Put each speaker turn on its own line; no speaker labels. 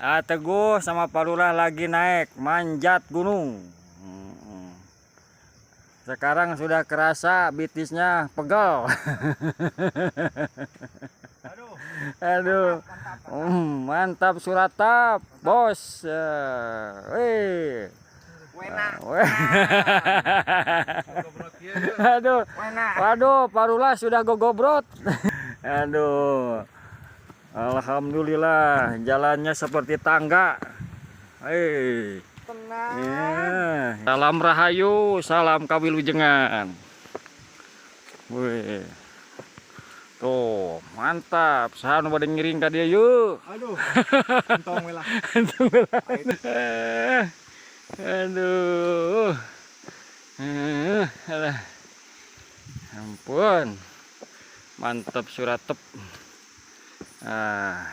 Ah, Teguh sama Pak Lurah lagi naik manjat gunung. Sekarang sudah kerasa betisnya pegal.
Aduh.
Aduh. Mantap suratap, bos. Wih.
Wena.
Weh. Aduh.
Wena.
Waduh, Pak Lurah sudah gogobrot. Aduh. Alhamdulillah, jalannya seperti tangga. Hei.
Tenang.
Ya. Salam rahayu, salam kawilujengan. Wih. Tuh, mantap. Saha nu bade ngiring ka dieu yuk.
Aduh. Entong we lah.
Eh, aduh. Eh, alah. Ampun. Mantap suratep. Ah.